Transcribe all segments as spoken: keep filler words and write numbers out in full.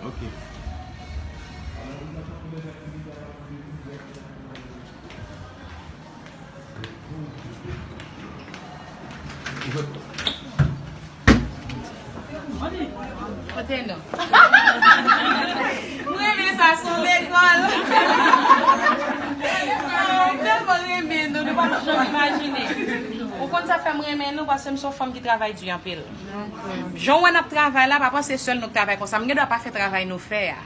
Ok. Kote nou? M renmen sa, se yon lekòl. M tèlman renmen nou, nou p ap janm imajine. Ou konn sa k fè m renmen nou, paske m se yon fanm ki travay di anpil. Jan w wè n ap travay la, pa panse sèl nou k travay konsa. M gen dwa pa fè travay nou fè a.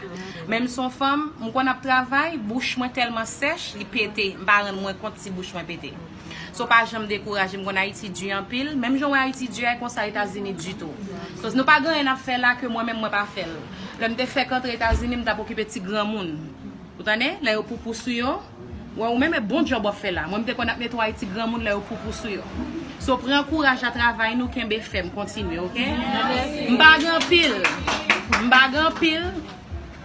Men m se yon fanm, m konn ap travay, bouch mwen tèlman sèch, li pete. M pa rann mwen kont si bouch mwen pete. So, pa janm dekouraje, m konn Ayiti di anpil. Menm jan w wè Ayiti di a, e konsa Etazini di tou. So, nou pa gen anyen n ap fè la ke mwen menm mwen pa fè l. Lè m te fèk antre Etazini, m t ap okipe ti granmoun. Ou tande? Lè yo poupou sou yo. Wè, ou menm e bon djòb w ap fè la. Mwen, m te konn ap netwaye ti granmoun lè yo poupou sou yo. So, pran kouraj a travay nou, kenbe fèm, kontinye, ok? M pa gen anpil. M pa gen anpil.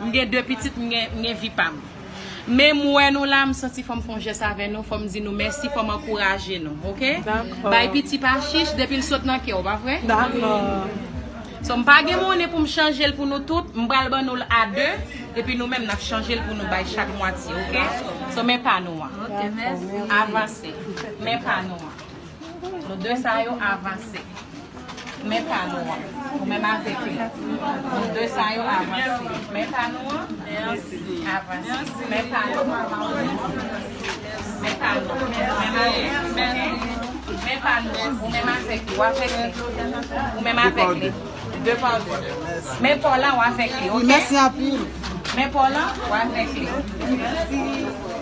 M gen de pitit, m gen, m gen vi pa m. Men m wè nou la, m santi fò m fè yon jès avè nou, fò m di nou mèsi, fò m ankouraje nou, ok? Dakò. Bay piti pa chich, depi l sot nan kè w, pa vre? Dakò. So, m pa gen monnen pou m chanje l pou nou tout, m pral ban nou l a de, epi nou menm n ap chanje l pou nou bay chak mwatye, ok? So, men pa nou an. Ok, mèsi. Avanse. Men pa nou an. Nou de sa yo avanse. Men pa nou an. Ou menm avèk li. Nou de sa yo avanse. Men pa nou an. Avanse. Men pa nou an. Men pa nou an. Men pa nou an. Ou menm avèk li. Ou avèk li. Ou menm avèk li. De pa w de. Men pa w lan, w avèk li, ok? Mèsi anpil. Men pa w lan, w avèk li.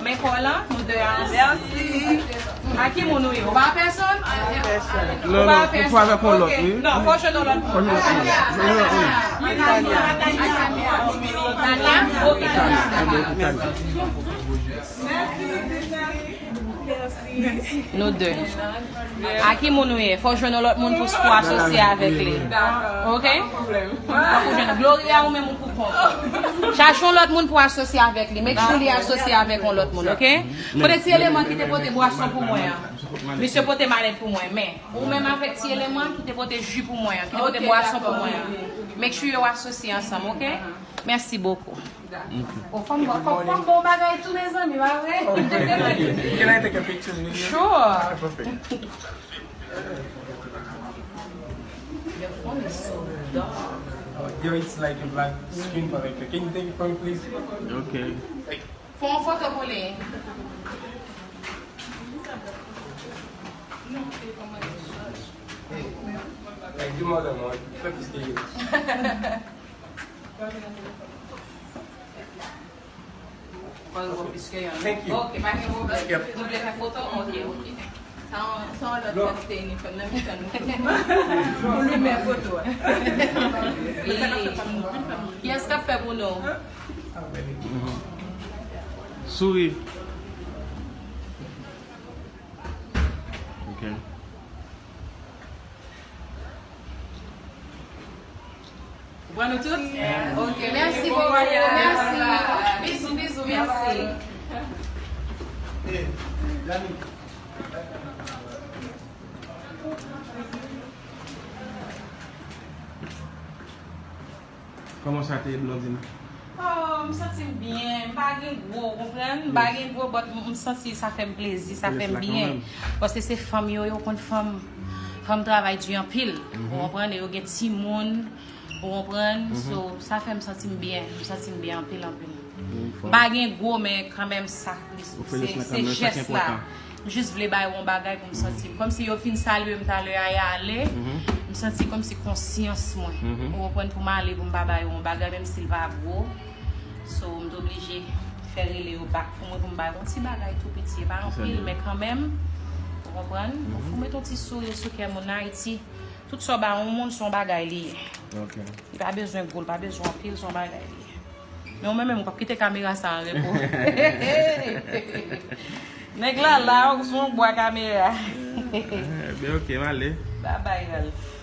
Men pa w lan, nou de a. Mèsi. A ki moun ou ye? Ou pa pèsonn? Non, non, ou pa avèk yon lòt, wi. Non, fò jwenn yon lòt moun. Fò jwenn yon lòt moun. Jwenn yon lòt moun. Tanya? Ok. Tanya, ok, Tanya. Nou de. A ki moun ou ye? Fò w jwenn yon lòt moun pou, pou asosye avèk li. Ok? Fò w jwenn Gloria, ou menm ou pou kont ou. Chache yon lòt moun pou asosye avèk li. Make sure li asosye avèk yon lòt moun, ok? Kote ti eleman ki te pote bwason pou mwen an? Misye pote malèt pou mwen, men ou menm avèk ti eleman ki te pote ji pou mwen an, ki te pote bwason pou mwen an. Make sure yo asosye ansanm, ok? Merci beaucoup. Ok. Oh, fò m, fò, fò m bon bagay tou, mezanmi, pa vre? Can I take a picture with you? Sure. Perfect. Your phone is so dark. Oh, yo, it's like a black screen protector. Can you take it for me, please? Ok. Fè yon foto pou li. Hey, do more than one. Fè plis ke youn. Thank you. Ok, pa gen pwoblèm. Yep. Nou vle fè foto? Ok, ok. Sa yon, sa yon lòt kantite inifòm nan mitan nou. Pou limen foto a. Kiyès k ap fè pou nou? Souri. Ok. Ou pran nou tout? Ok, mèsi bokou. Mèsi. Bizou, bizou, mèsi. Kòman sa te ye, Blondine? Oh, m santi m byen. M pa gen gwo, ou konprann? M pa gen gwo, but m, m santi sa fè m plezi, sa fè m byen. Paske se fanm yo, yo konn fanm, fanm travay di anpil. Ou konprann? E yo gen timoun, ou konprann? So, sa fè m santi m byen. M santi m byen anpil, anpil. M pa gen gwo, men kanmenm sa, se, se jès la. M jis vle ba yo yon bagay pou m santi m. Kòmsi yo fin salye m talè a, y ale. M santi kòmsi konsyans mwen. Ou konprann, pou m ale, pou m pa ba yo yon bagay, menm si l pa gwo. So, m t oblije fè rele yo back pou mwen, pou m ba yo yon ti bagay tou piti. E pa anpil, men kanmenm. Ou konprann? Ou mete yon ti souri sou kè moun. Ayiti, tout sa w ba yon moun, se yon bagay li ye. Li pa bezwen gwo, li pa bezwen anpil, se yon bagay li ye. Men ou menm menm, ou p ap kite kamera sa an repo. Nèg la la, ou sou yon bwa kamera. Ebyen, ok, m ale. Babay, Ralph.